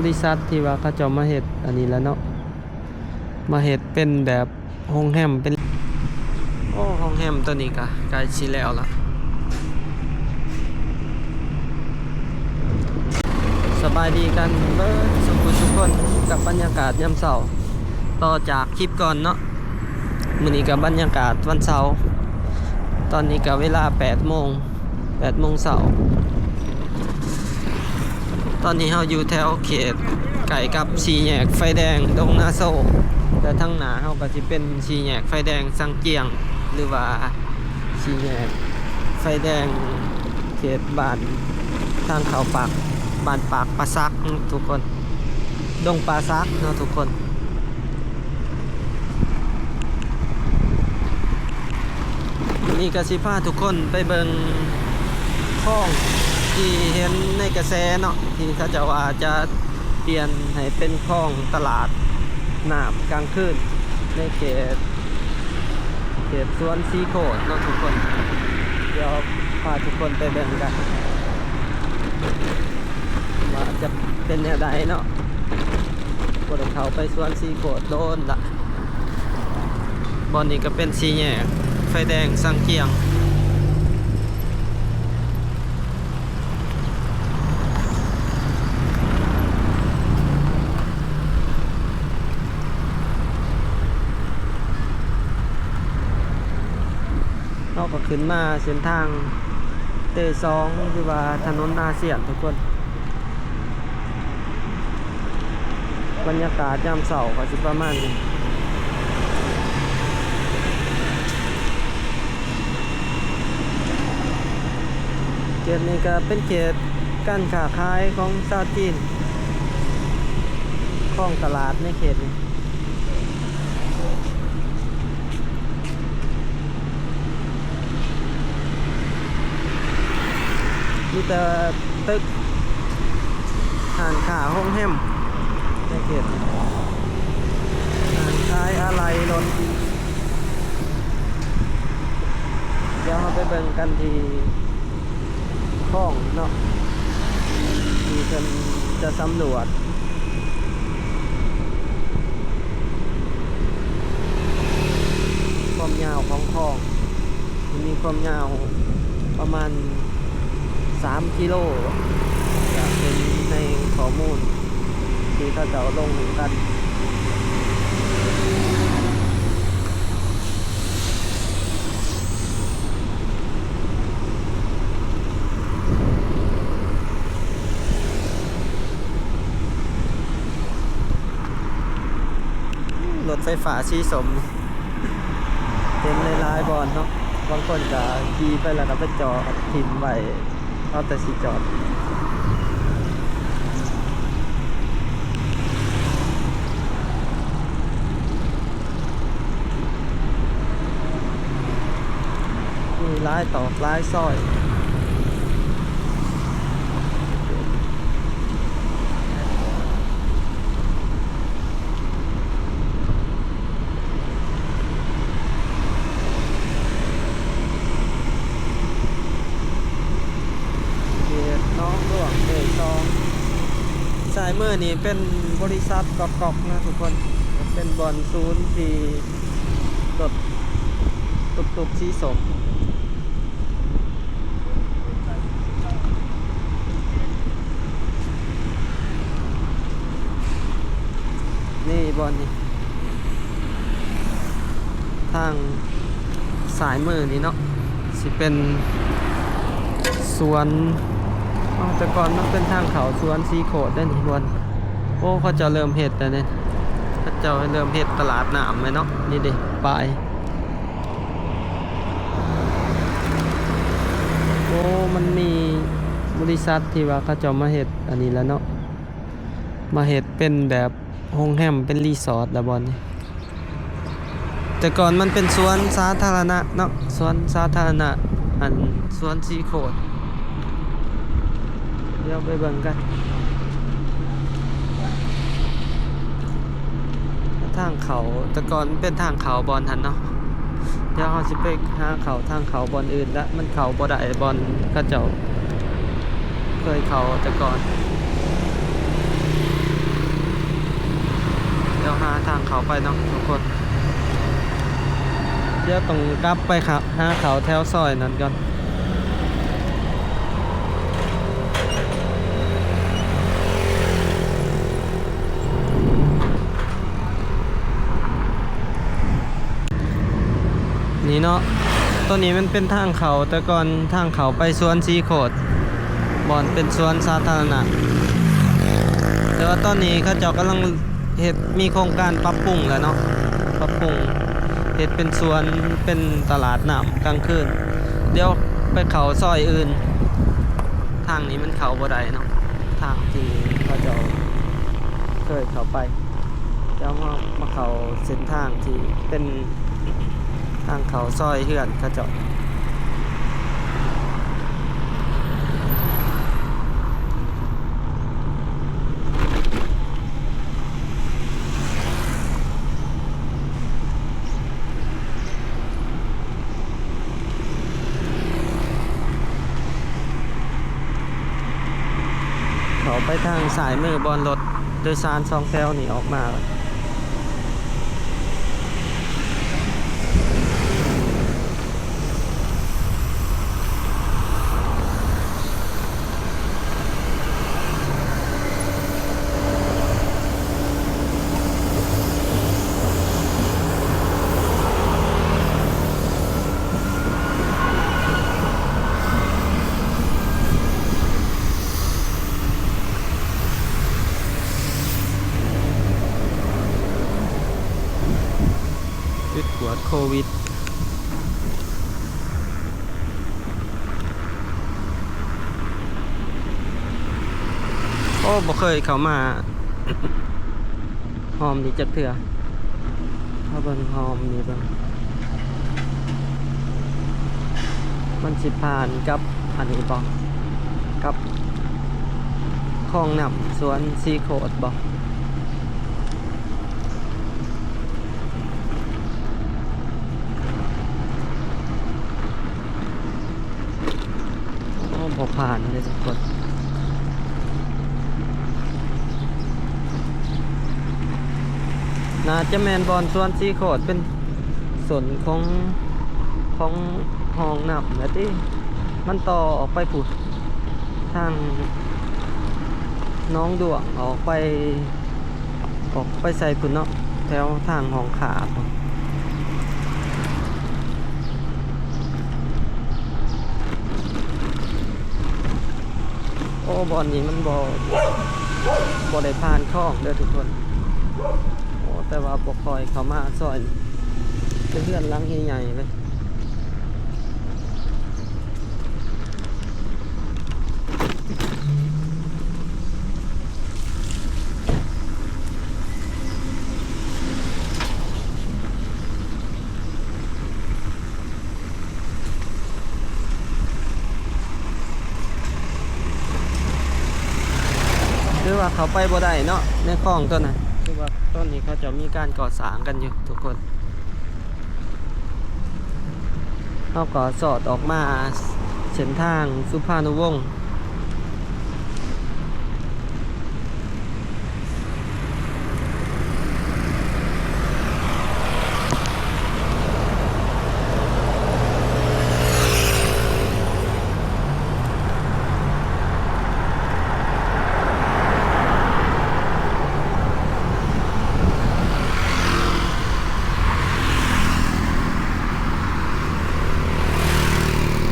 ບໍລິສັດທີ່ວ່າເຂົາເຈົ້າມາເຮັດອັນນີ້ແຫຼະເນາະ ມາເຮັດເປັນແບບໂຮງແຮມ ເປັນ ໂອ້ ໂຮງແຮມໂຕນີ້ກະໃກ້ຊິແລ້ວລະ. ສະບາຍດີກັນເບິດສູ່ຜູ້ສູ່ຄົນ ກັບບັນຍາກາດຍາມເຊົ້າ ຕໍ່ຈາກຄລິບກ່ອນເນາະ. ມື້ນີ້ກະບັນຍາກາດວັນເສົາ ຕອນນີ້ກະເວລາແປດໂມງ ແປດໂມງເຊົ້າ. ຕອນນີ້ເຮົາຢູ່ແຖວເຂດໃກ້ກັບສີ່ແຍກໄຟແດງດົງນາໂຊ ແລະ ທາງໜ້າເຮົາກໍຊິເປັນສີ່ແຍກໄຟແດງສັງຈຽງ ຫຼືວ່າສີ່ແຍກໄຟແດງເຂດບ້ານ ທາງເຂົ້າປາກ ບ້ານປາກປ່າສັກທຸກຄົນ ດົງປ່າສັກເນາະທຸກຄົນ. ມື້ນີ້ກໍຊິພາທຸກຄົນໄປເບິ່ງຄອງທີ່ເຫັນໃນກະແສເນາະ ທີ່ເຂົາເຈົ້າວ່າຈະປ່ຽນໃຫ້ເປັນຄອງຕະຫຼາດນ້ຳກາງຄືນ ໃນເຂດ ເຂດສວນສີໂຄດເນາະທຸກຄົນ. ດຽວພາທຸກຄົນໄປເບິ່ງກັນ ວ່າຈະເປັນແນວໃດເນາະ ບໍ່ໄດ້ເຂົ້າໄປສວນສີໂຄດໂດນລະ. ບ່ອນນີ້ກໍເປັນສີ່ແຍກໄຟແດງສັງຈຽງ. ເຮົາກໍຂຶ້ນມາເສັ້ນທາງເຕສອງ ຫຼືວ່າຖະໜົນອາຊຽນທຸກຄົນ. ບັນຍາກາດຍາມເຊົ້າກໍຊິປະມານນີ້. ເຂດນີ້ກໍເປັນເຂດການຄ້າຂາຍຂອງຊາວຈີນ ຄອງຕະຫຼາດໃນເຂດນີ້. ມີແຕ່ຕຶກ ຮ້ານຄ້າ ໂຮງແຮມ ໃນເຂດນີ້ ຮ້ານຂາຍອາໄຫຼ່ລົດ. ດຽວເຮົາໄປເບິ່ງກັນທີ່ ຄອງເນາະ ທີ່ເພິ່ນຈະສຳຫຼວດຄວາມຍາວຂອງຄອງ ທີ່ມີຄວາມຍາວປະມານສາມກິໂລ ຈະເປັນໃນຂໍ້ມູນທີ່ເຂົາເຈົ້າລົງກັນ. ລົດໄຟຟ້າສີສົ້ມ ເຫັນຫຼາຍໆບ່ອນເນາະ ບາງຄົນກໍຂີ່ໄປແລ້ວກໍໄປຈອດຖິ້ມໄວ້. ເອົາແຕ່ຊິຈອດ ມີຫຼາຍຕອກຫຼາຍຊອຍ. ເຂດໜອງຫຼວງເຂດສອງ ຊ້າຍມືນີ້ເປັນບໍລິສັດກອກໆນະທຸກຄົນ ເປັນບ່ອນສູນທີ່ລົດຕຸກໆສີສົ້ມ. ນີ້ບ່ອນນີ້ ທາງຊ້າຍມືນີ້ເນາະ ຊິເປັນສວນ ເອົາ ແຕ່ກ່ອນມັນເປັນທາງເຂົ້າສວນສີໂຄດເດ້ນີ້ບ່ອນ. ໂອ້ ເຂົາເຈົ້າເລີ່ມເຮັດແລ້ວເດ້ ເຂົາເຈົ້າເລີ່ມເຮັດຕະຫຼາດນ້ຳແລ້ວເນາະ. ນີ້ເດ້ ປ້າຍ ໂອ້ ມັນມີບໍລິສັດທີ່ວ່າເຂົາເຈົ້າມາເຮັດອັນນີ້ແລ້ວເນາະ ມາເຮັດເປັນແບບໂຮງແຮມ ເປັນຣີສອດແລ້ວບ່ອນນີ້. ແຕ່ກ່ອນມັນເປັນສວນສາທາລະນະເນາະ ສວນສາທາລະນະ ອັນ ສວນສີໂຄດ. ດຽວໄປເບິ່ງກັນ ທາງເຂົ້າ ແຕ່ກ່ອນເປັນທາງເຂົ້າບ່ອນຫັ້ນເນາະ. ດຽວເຮົາຊິໄປຫາເຂົ້າທາງເຂົ້າບ່ອນອື່ນລະ ມັນເຂົ້າບໍ່ໄດ້ບ່ອນເຂົາເຈົ້າເຄີຍເຂົ້າແຕ່ກ່ອນ. ເຮົາຫາທາງເຂົ້າໄປເນາະທຸກຄົນ. ດຽວຕ້ອງກັບໄປຫາເຂົ້າແຖວຊອຍນັ້ນກ່ອນ. ນີ້ເນາະ ຕົວນີ້ມັນເປັນທາງເຂົ້າ ແຕ່ກ່ອນທາງເຂົ້າໄປສວນສີໂຄດ ບ່ອນເປັນສວນສາທາລະນະ. ແຕ່ວ່າຕອນນີ້ເຂົາເຈົ້າກຳລັງເຮັດ ມີໂຄງການປັບປຸງແລ້ວເນາະ ປັບປຸງເຮັດເປັນສວນ ເປັນຕະຫຼາດນ້ຳກາງຄືນ. ດຽວໄປເຂົ້າຊອຍອື່ນ ທາງນີ້ມັນເຂົ້າບໍ່ໄດ້ເນາະ ທາງທີ່ເຂົາເຈົ້າເຄີຍເຂົ້າໄປ. ດຽວເຮົາມາເຂົ້າເສັ້ນທາງທີ່ເປັນທາງເຂົ້າຊອຍເຮືອນເຂົາເຈົ້າ. ເຂົ້າໄປທາງຊ້າຍມື ບ່ອນລົດໂດຍສານສອງແຖວນີ້ອອກມາ. ຈຸດກວດໂຄວິດ. ໂອ້ ບໍ່ເຄີຍເຂົ້າມາຮ່ອມນີ້ຈັກເທື່ອ. ເຮົາເບິ່ງຮ່ອມນີ້ເບິ່ງ ມັນຊິຜ່ານກັບອັນນີ້ບໍ່ ກັບຄອງນ້ຳສວນສີໂຄດບໍ່? ໂອ້ ບໍ່ຜ່ານເດ້ທຸກຄົນ. ໜ້າຈະແມ່ນບ່ອນສວນສີໂຄດ ເປັນສົ້ນຂອງ ຂອງຮ່ອງນ້ຳແຫຼະຕິ. ມັນຕໍ່ອອກໄປພຸ້ນ ທາງໜອງດ້ວງ ອອກໄປ ອອກໄປໃສ່ພຸ້ນເນາະ ແຖວທາງຫ້ອງຂ້າພຸ້ນ. ໂອ້ ບ່ອນນີ້ມັນບໍ່ ບໍ່ໄດ້ຜ່ານຄອງເດີທຸກຄົນ. ໂອ້ ແຕ່ວ່າບໍ່ຄ່ອຍເຂົ້າມາຊອຍ ເປັນເຮືອນຫຼັງໃຫຍ່ໆເລີຍ. ຄືວ່າເຂົ້າໄປບໍ່ໄດ້ເນາະ ໃນຄອງຕົວນັ້ນ. ຄືວ່າຕອນນີ້ເຂົາເຈົ້າມີການກໍ່ສ້າງກັນຢູ່ທຸກຄົນ. ເຮົາກໍສອດອອກມາເສັ້ນທາງສຸພານຸວົງ.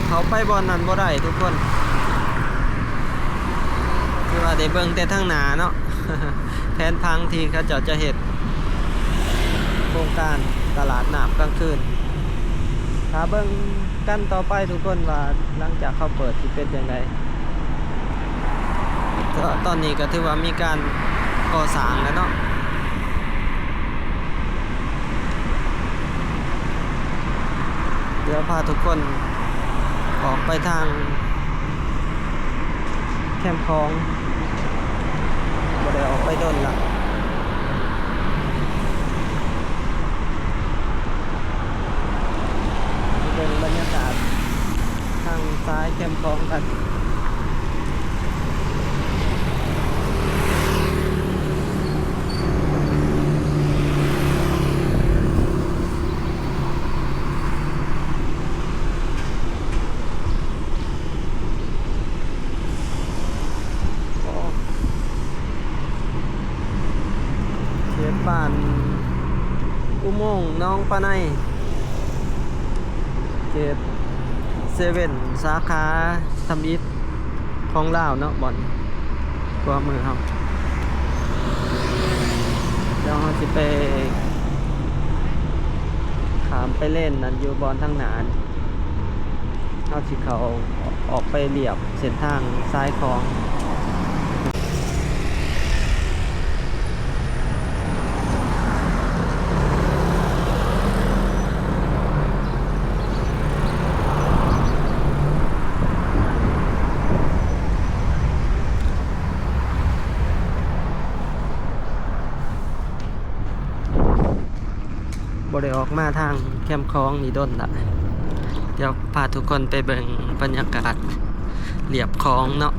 ເຂົ້າໄປບ່ອນນັ້ນບໍ່ໄດ້ທຸກຄົນ ຄືວ່າໄດ້ເບິ່ງແຕ່ທາງໜ້າເນາະ ແຜນຜັງທີ່ເຂົາເຈົ້າຈະເຮັດໂຄງການຕະຫຼາດນ້ຳກາງຄືນ. ຖ້າເບິ່ງກັນຕໍ່ໄປທຸກຄົນວ່າ ຫຼັງຈາກເຂົາເປີດຊິເປັນຈັ່ງໃດ. ກໍຕອນນີ້ກໍຖືວ່າມີການກໍ່ສ້າງແລ້ວເນາະ. ດຽວພາທຸກຄົນອອກໄປທາງແຄມຂອງ ບໍ່ໄດ້ອອກໄປດົນລະ. ເບິ່ງບັນຍາກາດທາງຊາຍແຄມຂອງກັນ. ບ້ານອຸໂມງໜອງປາໄນ ເຂດເຊເວັນ ສາຂາທຳອິດຂອງລາວເນາະ ບ່ອນຂວາມືເຮົາ. ແລ້ວເຮົາຊິໄປ ຂ້າມໄປເລນນັ້ນ ຢູ່ບ່ອນທາງໜ້າ. ເຮົາຊິເຂົ້າ ອອກໄປລຽບເສັ້ນທາງຊາຍຂອງ. ບໍ່ໄດ້ອອກມາທາງແຄມຂອງນີ້ດົນລະ. ດຽວພາທຸກຄົນໄປເບິ່ງບັນຍາກາດລຽບຂອງເນາະ.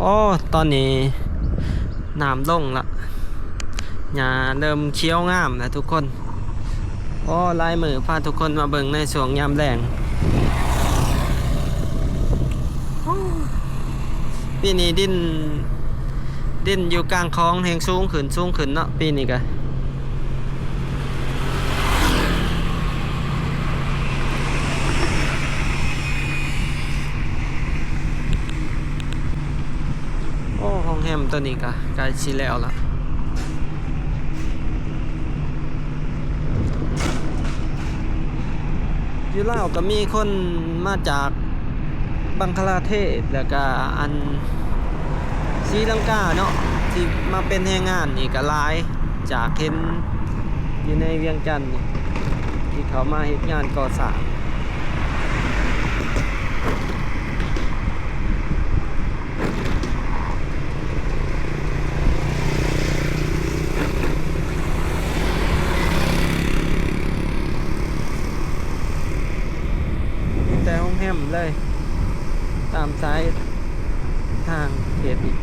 ໂອ້ ຕອນນີ້ນ້ຳລົງລະ ຫຍ້າເລີ່ມຂຽວງາມແລ້ວທຸກຄົນ. ໂອ້ ຫຼາຍມື້ພາທຸກຄົນມາເບິ່ງໃນຊ່ວງຍາມແລງ. ໂອ້ ປີນີ້ດິນ ດິນຢູ່ກາງຂອງແຮ່ງສູງຂຶ້ນ ສູງຂຶ້ນເນາະ ປີນີ້ກະ. ໂອ້ ໂຮງແຮມໂຕນີ້ກະໃກ້ຊິແລ້ວລະ. ຢູ່ລາວກະມີຄົນມາຈາກບັງຄະລາເທດ ແລ້ວກະອັນສີລັງກາເນາະ ທີ່ມາເປັນແຮງງານນີ້ກະຫຼາຍ ຈາກເຫັນຢູ່ໃນວຽງຈັນນີ້ ທີ່ເຂົາມາເຮັດງານກໍ່ສ້າງ. ມີແຕ່ໂຮງແຮມເລີຍ ຕາມສາຍທາງເຂດນີ້.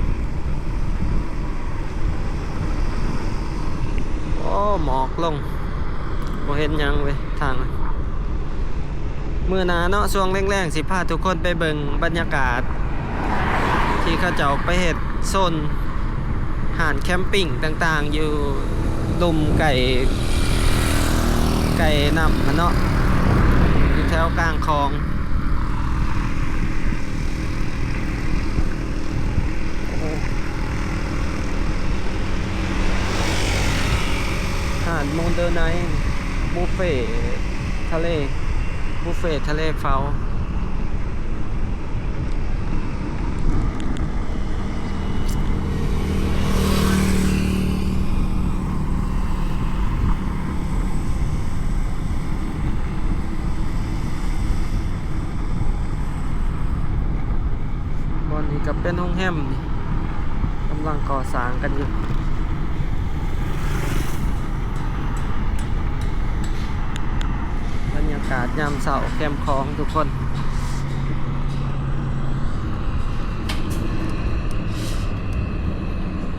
ໂອ້ ໝອກລົງ ບໍ່ເຫັນຫຍັງເວີຍທາງ. ມື້ໜ້າເນາະ ຊ່ວງແລງໆ ຊິພາທຸກຄົນໄປເບິ່ງບັນຍາກາດ ທີ່ເຂົາເຈົ້າໄປເຮັດໂຊນຮ້ານແຄມປິງຕ່າງໆ ຢູ່ລຸ່ມໃກ້ ໃກ້ນ້ຳຫັ້ນເນາະ ຢູ່ແຖວກາງຂອງ. ໂອ້ ຮ້ານໂມເດີນໄນ ບຸບເຟທະເລ ບຸບເຟທະເລເຝົ້າ. ບ່ອນນີ້ກະເປັນໂຮງແຮມນີ້ ກຳລັງກໍ່ສ້າງກັນຢູ່. ບັນຍາກາດຍາມເຊົ້າແຄມຂອງທຸກຄົນ.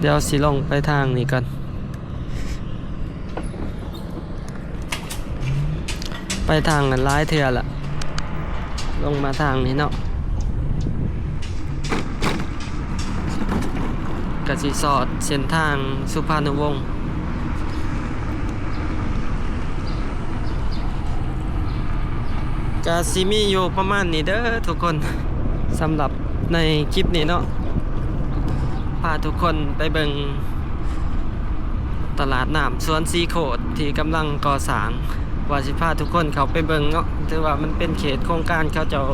ດຽວຊິລົງໄປທາງນີ້ກ່ອນ. ໄປທາງນັ້ນຫຼາຍເທື່ອລະ ລົງມາທາງນີ້ເນາະ ກະຊິສອດເສັ້ນທາງສຸພານຸວົງ. ກະຊິມີຢູ່ປະມານນີ້ເດີທຸກຄົນ ສຳລັບ ໃນຄລິບນີ້ເນາະ ພາທຸກຄົນໄປເບິ່ງຕະຫຼາດນ້ຳສວນສີໂຄດທີ່ກຳລັງກໍ່ສ້າງ ວ່າຊິພາທຸກຄົນເຂົ້າໄປເບິ່ງເນາະ. ຖືວ່າມັນເປັນເຂດໂຄງການເຂົາເຈົ້າ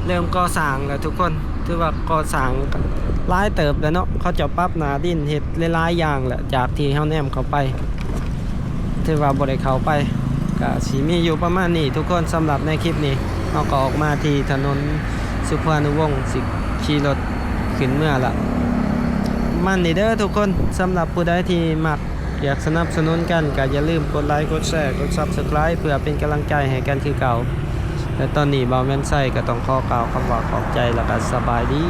ເລີ່ມກໍ່ສ້າງແລ້ວທຸກຄົນ ຖືວ່າກໍ່ສ້າງຫຼາຍເຕີບແລ້ວເນາະ ເຂົາເຈົ້າປັບໜ້າດິນເຮັດຫຼາຍໆຢ່າງແລ້ວ ຈາກທີ່ເຮົາແນມເຂົ້າໄປ ຖືວ່າບໍ່ໄດ້ເຂົ້າໄປ. ກະຊິມີຢູ່ປະມານນີ້ທຸກຄົນ ສຳລັບໃນຄລິບນີ້. ເຮົາກໍອອກມາທີ່ຖະໜົນສຸພານຸວົງ ຊິຂີ່ລົດຂຶ້ນເມືອລະ. ມັນນີ້ເດີທຸກຄົນ, ສຳລັບຜູ້ໃດທີ່ມັກ ຢາກສະໜັບສະໜູນກັນ ກໍຢ່າລືມກົດໄລ ກົດແຊ ກົດ Subscribe ເພື່ອເປັນກຳລັງໃຈໃຫ້ກັນຄືເກົ່າ. ແລະຕອນນີ້ບ່າວແມ່ນໄຊກໍຕ້ອງຂໍກ່າວຄຳວ່າຂອບໃຈ ແລ້ວກໍສະບາຍດີ.